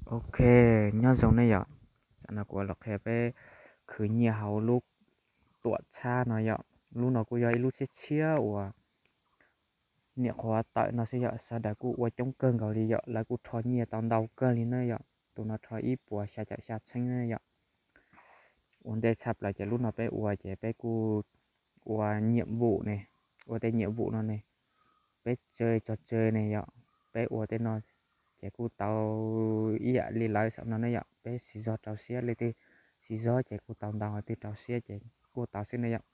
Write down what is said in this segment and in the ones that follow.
Ok, nyob zoo nej yom. Tam no kuv los qhia peb khwv nyiaj hauv lub tuam txhab no yom. Lub no kuj yog ib lub tshiab tshiab uas niam qhuav tawm no xwb yom, sawv daws kuj ua coob kawg nkaus li yom, lawv kuj rho nyiaj tau ntau kawg li na yom. Tus no rho ib puas xya caum xya txheeb na yom. Ua ntej tshaj plaws ces lub no peb ua ces peb kuj ua nyiam vum ne, ua tej nyiam vum no ne, peb tsawg tso tsawg ne yom, peb ua tej no ces kuj tau ib yam li lawv saum no ne yom, peb siv zog rau siab, leej twg siv zog ces kuj tau ntau, leej twg rau siab ces kuj tau xwb ne yom.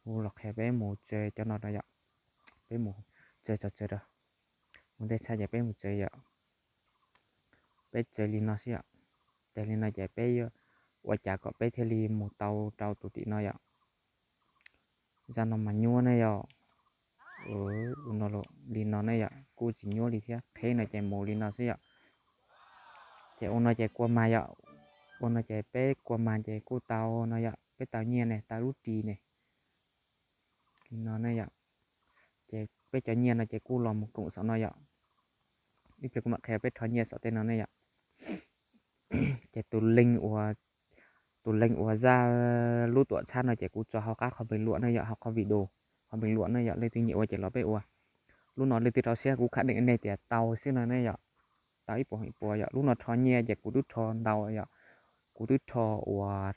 Kuv los qhia peb mus tsawg cov no no yom, peb mus tsawg tso tsawg rau, ua ntej tshaj ces peb mus tsawg yom, peb tsawg li no xwb yom, tsawg li no ces peb yuav ua cas kom peb thiaj li mus tau rau tus tim no yom. Zaj no mas nyuaj ne yom, no li no ne yom, kuj tsis nyuaj li thiab, qheb no ces mus li no xwb yom. Ces ua no ces kua mag yom, ua no ces peb kua mag ces kuj tau no yom, peb tau nyiaj ne, tau lub ris ne, li no ne yom. Ces peb cov nyiaj no ces kuj los mus koom saum no yom. Ib pliag kuv mam qhia peb rho nyiaj saum tej no ne yom. Ces tus leej uas, tus leej uas zaj lub tuam txhab no ces kuv tso hauv qab qhov npeeg luam ne yom, hauv qhov video, qhov npeeg luam ne yom, leej twg nyiam ua ces los peb ua. Lub no leej twg rau siab kuv khẳng định nej tias tau xwb no ne yom, tau ib puas ib puas yom. Lub no rho nyiaj ces kuv twb rho ntau yom, kuv twb rho uas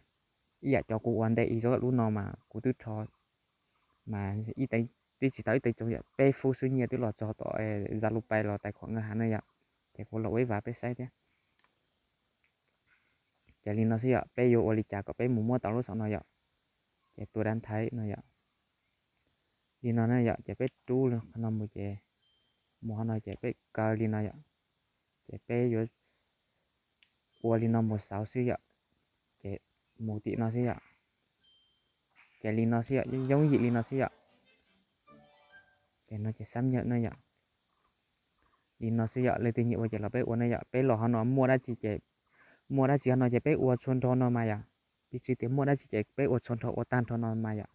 ib yam cov kuv ua ntej ib zaug lub no mas kuv twb rho mas ib teev, twb tsis tau ib teev tsoom yom, peb fub xwb nyiaj twb los txog tom Zalo Pay los tài khoản ngân hàng ne yom. Ces kuv los ua ib vab peb saib thiab. Ces li no xwb yom, peb yuav ua li cas kom peb mus muab tau lub saum no yom. Ces tus đăng ký no yom, li no ne yom, ces peb rub qhov no mus ces mus qhov no ces peb kaw li no yom. Ces peb yuav ua li no mus saud xwb yom, ces mus tim no xwb yom. Ces li no xwb yom, yooj yim li no xwb yom. Ces no ces xác nhận ne yom. Li no xwb yom, leej twg nyiam ua ces los peb ua ne yom. Peb los qhov no muaj dab tsi ces, muaj dab tsi qhov no ces peb ua txhua nrho no mas yom. Piv txwv tias muaj dab tsi ces peb ua txhua nrho, ua tag nrho no mas yom.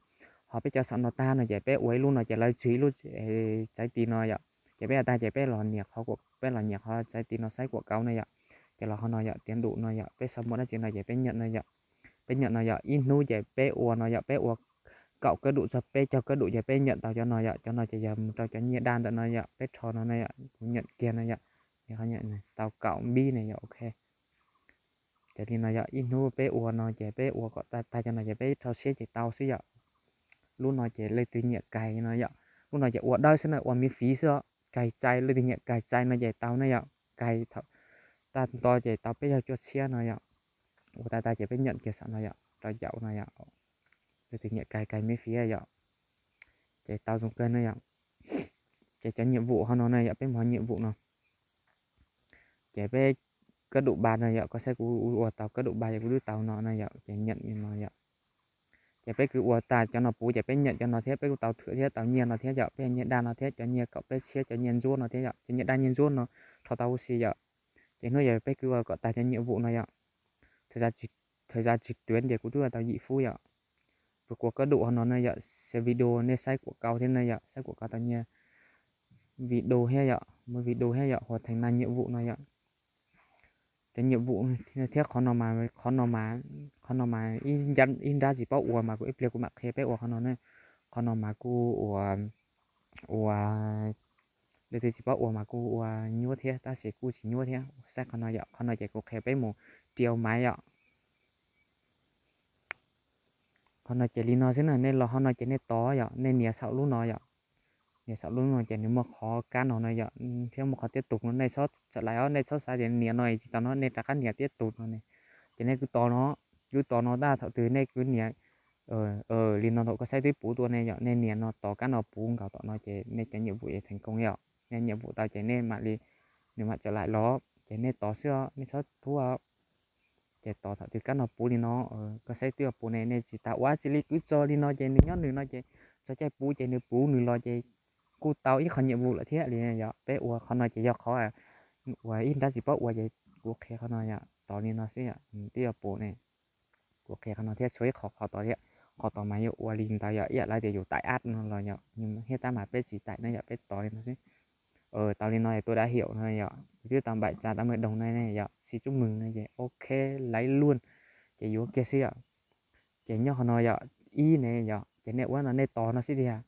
Ho peb cov saum no tag no ces peb ua ib lub no ces lawv tswv ib lub txaiv tis no yom. Ces peb ua tag ces peb los nias qhov, peb los nias qhov txaiv tis no saib quảng cáo ne yom. Ces los qhov no yom, tiav dum no yom, peb xav muaj dab tsi no ces peb nyam no yom. Peb nyam no yom, ib hnub ces peb ua no yom, peb ua kaum kab dum txog peb caug kab dum ces peb nyam tau cov no yom. Cov no ces yog mus rau cov nyiaj daj ntawm no yom, peb rho no no yom, kuv nyam kiag no yom. Tau kaum npib ne yom, ok. Ces li no yom, ib hnub peb ua no ces peb ua kom tag tag cov no ces peb rau siab ces tau xwb yom. Lub no ces leej twg nyiam kais no yom, lub no ces ua dawb xwb na, ua miễn phí xwb os. Kais cai, leej twg nyiam kais cai no ces tau ne yom, kais thaum tag nto ces tau peb caug cuaj txhiab no yom. Ua tag tag ces peb nyam kiag saum no yom, rau caum no yom. Leej twg nyiam kais, kais miễn phí yom, ces tau zoo kawg ne yom. Ces cov nhiệm vụ qhov no ne yom, peb mus qhov nhiệm vụ no. Ces peb kab dum ba no yom, koj saib kuv ua tau kab dum ba yom, kuv twb tau no no yom, ces nyam li no yom. Ces peb kwv ua tag cov no puv ces peb nyam cov no thiab, peb kuj tau thưởng thiab, tau nyiaj no thiab yom, peb nyiaj daj no thiab, cov nyiaj kaum peb txhiab, cov nyiaj ntsuab no thiab yom, cov nyiaj daj nyiaj ntsuab no rho tau huv si yom. Ces hnub yog peb kwv ua kom tag cov nhiệm vụ no yom. Thời gian, thời gian trực tuyến ces kuv twb ua tau yim fub yom. Kuv ua kab dum qhov no ne yom, xem video nej saib quảng cáo thiab ne yom, saib quảng cáo tau nyiaj, video thiab yom, muaj video thiab yom, hoàn thành năm nhiệm vụ no yom. Cov nhiệm vụ thiab qhov no mas, qhov no mas, qhov no mas ib nrab tsis paub ua mas kuv ib pliag kuv mam qhia peb ua qhov no ne. Qhov no mas kuj ua, ua, leej twg tsis paub ua mas kuj ua nyuaj thiab, tab sis kuj tsis nyuaj thiab. Saib qhov no yom, qhov no ces kuv qhia peb mus triệu máy yom. Qhov no ces li no xwb na, nej los qhov no ces nej tos yom, nej nias saum lub no yom. Nias saum lub no ces nws muaj qhov kab no no yom, thiab muaj qhov tiếp tục no, nej txhob txawm lais os, nej txhob xav tias nias no tsis tau no, nej rov qab nias tiếp tục no ne. Ces nej kwv tos no, kwv tos no tab thaum twg nej kwv nias, li no thaum koj saib twb puv tuaj ne yom, nej nias no tos kab no puv nkaus tom no ces nej cov nhiệm vụ es thành công yom. Nej nhiệm vụ tau ces nej mam li, nws mam txawm lais los, ces nej tos xwb os, nej txhob thub os. Ces tos thaum twg kab no puv li no, koj saib twb puv ne, nej tsis tas ua tsis li, kwv tso li no ces nws nyob nws no ces txog caij puv ces nws puv nws los ces kuj tau ib qho nhiệm vụ lawm thiab li yom. Peb ua qhov no ces yog qhov uas ib nrab tsis paub ua ces kuv qhia qhov no yom, tos li no xwb yom, twb puv ne. Kuv qhia qhov no thiab tshuav ib qho qhov tos thiab, qhov tos mas yuav ua li ntawd yom, ib yam li tias yus tải app no los yom, thiab tab mas peb tsis tải no yom, peb tos li no xwb. Tau li no es tua dab hiam no yom, twb tau npaim tsa tam mej doog no ne yom, xi cub mws no ces ok, laiv luaj, ces yuav kiag xwb yom. Ces nyob qhov no yom, ib ne yom, ces nej ua no nej tos no xwb tiag,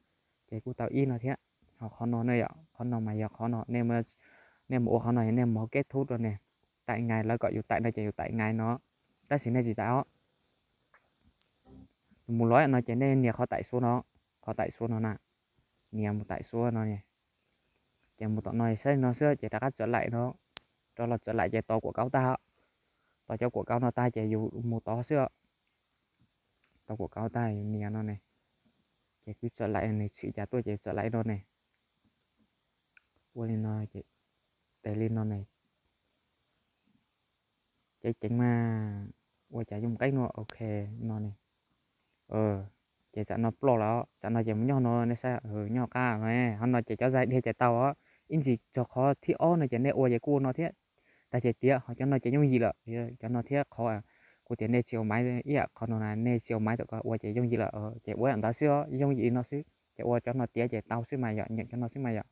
ces kuj tau ib no thiab. Ho qhov no ne yom, qhov no mas yog qhov no nej mus ua qhov no nej mus hauv kết thúc rau ne, taim ngai lawv kom yus taim no ces yus taim ngai no, tab sis nej tsis taim os. Mus los no ces nej nias qhov taim suav no, qhov taim suav no na, nias mus taim suav no, ces mus tom no saib no xwb ces rov qab txawm laim no, rov los txawm laim ces tos kuam kauv tag, tos cov kuam kauv no tag ces yus mus tod xwb. Tos kuam kauv tag nias no ne, ces kuj txawm laim ne, tshwm cas tuaj ces txawm laim no ne. Ua li no, tes li no ne, ceev ceev mas, ua cas yooj qeb no, ok, no ne. Ces tsam no ploj lawm, tsam no ces mus nyob no nej saib, nyob qab, ho no ces cov zais dhia ces tau os, ib ntsis txog qhov thib ob no ces nej ua ces kuj ua no thiab. Tag ces tiav ho cov no ces yooj yim lawm, cov no thiab qhov kuv tias nej tsis ua maiv ib yam qhov no na, nej tsis ua maiv tom ko ua ces yooj yim lawm, ces ua yam ntawd xwb os, yooj yim li no xwb ces ua cov no tiav ces tau xwb mas yom, nyeem cov no xwb mas yom.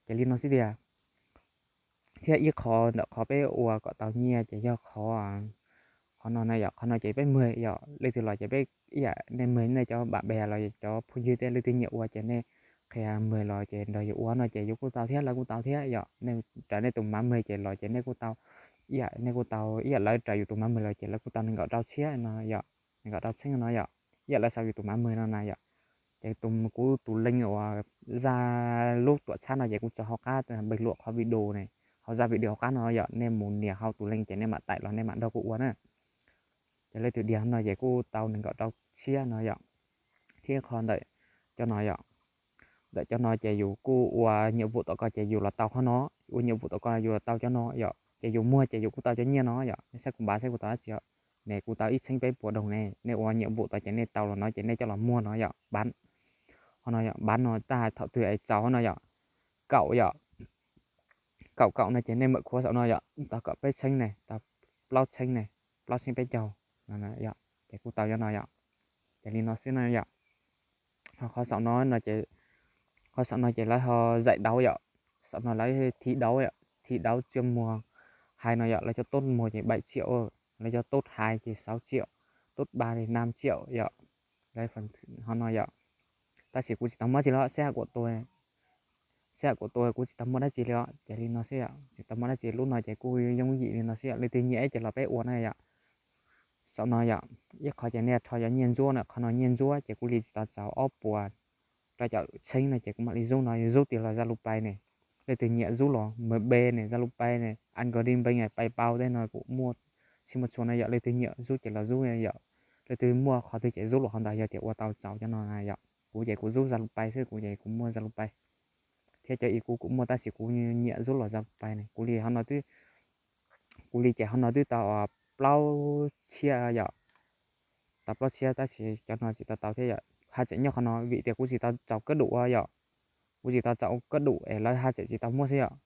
Ces li no xwb tiag. Thiab ib qho ntawm qhov peb ua kom tau nyiaj ces yog qhov, qhov no na yom, qhov no ces peb muag yom, leej twg los ces peb ib yam nej muag nej cov bạn bè los cov phooj ywg tej leej twg nyiam ua ces nej qhia muag los ces nrog yus ua no ces yus kuj tau thiab lawv kuj tau thiab yom. Nej raws nej tus maj muag ces los ces nej kuj tau, ib yam nej kuj tau, ib yam lawv raws yus tus maj muag los ces lawv kuj tau nees nkaum rau txhiab no yom, nees nkaum rau txheeb no yom, ib yam lawv sau yus tus maj muag no na yom. Ces tus kuv tus link uas zaj lub tuam txhab no ces kuv tso hauv qab npeg luam qhov video ne, hauv zaj video hauv qab no yom, nej mus nias hauv tus link ces nej mam taim los nej mam nrog kuv ua na. Ces leej twg dhia no ces kuj tau nees nkaum rau txhiab no yom. Thiab qhov ntawm cov no yom, ntawm cov no ces yus kuj ua nhiệm vụ tom ko ces yus los tau qhov no, ua nhiệm vụ tom ko yus los tau cov no yom, ces yus muag ces yus kuj tau cov nyiaj no yom. Nej saib kuv npav saib kuv tau dab tsi, ne kuv tau ib txheeb peb puas doog ne, nej ua nhiệm vụ tod ces nej tau los no ces nej coj los muag no yom, bán. Ho no yom, bán no tag thaum twg es txaus no yom, kaum yom, kaum kaum no ces nej mam khuav saum no yom, tau kaum peb txheeb ne, tau plaub txheeb ne, plaub txheeb peb caug no yom, ces kuj tau cov no yom. Ces li no xwb no yom. Ho qhov saum no, qhov saum no ces lawv ho giải đố yom, saum no lawv thi đấu yom, thi đấu coj muag hais no yom, lawv cov tốt muag ces bảy triệu, lawv cov tốt hais ces sáu triệu, tốt ba thì năm triệu yom. Lawv ho no yom, tab sis kuv tsis tau muab dab tsi li, seb hais kuv tua, seb hais kuv tua kuv tsis tau muab dab tsi li os, ces li no xwb yom, tsis tau muab dab tsi, lub no ces kuj yooj yim li no xwb yom, leej twg nyiam ces los peb ua na yom. Saum no yom, ib qho ces nej rho cov nyiaj ntsuab na, qhov no nyiaj ntsuab ces kuv li tsis tau txaus ob puas rau caum txheeb no ces kuv mam li zub no, yus zub tias los Zalo Pay ne, leej twg nyiam zub los MB ne, Zalo Pay ne, Agribank ne, PayPal tej no kuj muaj txhij muaj txhua no yom, leej twg nyiam zub ces los zub yom, leej twg muaj qhov twg ces zub los qhov ntawd yog tias ua tau txaus cov no na yom. Kuv ces kuv zub Zalo Pay xwb, kuv ces kuv muaj Zalo Pay thiab cov ib kuv kuj muaj tab sis kuv nyiam zub los Zalo Pay ne, kuv li ho no twb, kuv li ces ho no twb tau plaub txhiab yom, tau plaub txhiab tab sis cov no tsis tau tau thiab yom, haj tseem nyob qhov no vim tias kuv tsis tau txaus kab dum ua yom, kuv tsis tau txaus kab dum es lawv haj tseem tsis tau muab xwb yom.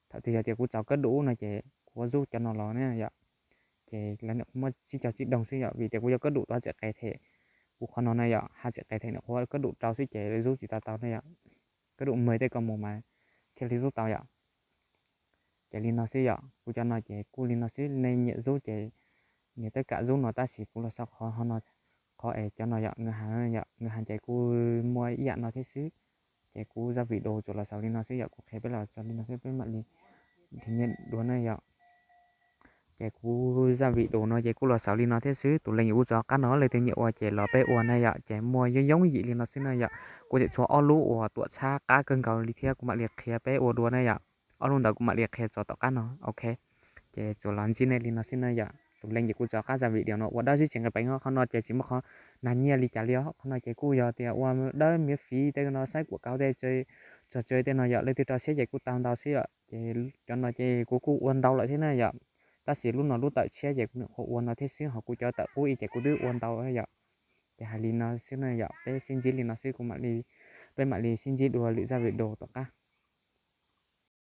Thaum twg yog tias kuv txaus kab dum no ces kuv zub cov no los ne yom, ces lawv niam muab tsib caug tsib doog xwb yom, vim tias kuv yuav kab dum tau haj tseem qes them, kuv qhov no na yom, haj tseem qes them niam qhuav kab dum rau xwb ces zub tsis tau tau ne yom, kab dum mag tej ko mus mas thiaj li zub tau yom. Ces li no xwb yom, kuv cov no ces kuj li no xwb, nej nyiam zub ces niam twb kam zub no tab sis kuv los sau qhov ho no, qhov es cov no yom, ngân hàng yom, ngân hàng ces kuj muaj ib yam no thiab xwb. Ces kuv zaj video tsuas los xaus li no xwb yom, kuv qhia peb los txog li no xwb peb mam li nrhiav nyiaj dua na yom. Ces kuv zaj video no ces kuj los xaus li no thiab xwb, tus link kuv tso qab no, leej twg nyiam ua ces los peb ua na yom, ces muaj yooj yooj yim li no xwb na yom. Kuv tseem tshuav ob lub uas tuam txhab qab kawg nkaus li thiab kuv mam li qhia peb ua dua na yom. Ob lub ntawd kuv mam li qhia txog tom qab no, ok. Ces tsuas los ntsib nej li no xwb na yom, tus link ces kuv tso qab zaj video no ua dawb xwb tsis nqis peev, qhov no ces tsis muaj qhov nag nyiaj li cas li os, qhov no ces kuj yog tias ua dawb miễn phí tej no, saib quảng cáo tej, trò chơi tej no yom, leej twg rau siab ces kuj tau ntau xwb yom, ces cov no ces kuv kuj ua ntau lawm thiab na yom, tab sis lub no lub tawm tshiab ces kuv nyuam qhuav ua no thiab xwb, ho kuv cov tawm qub ib ces kuv twb ua ntau yom. Ces hais li no xwb na yom, peb sib ntsib li no xwb, kuv mam li, peb mam li sib ntsib dua lwm zaj video tom qab.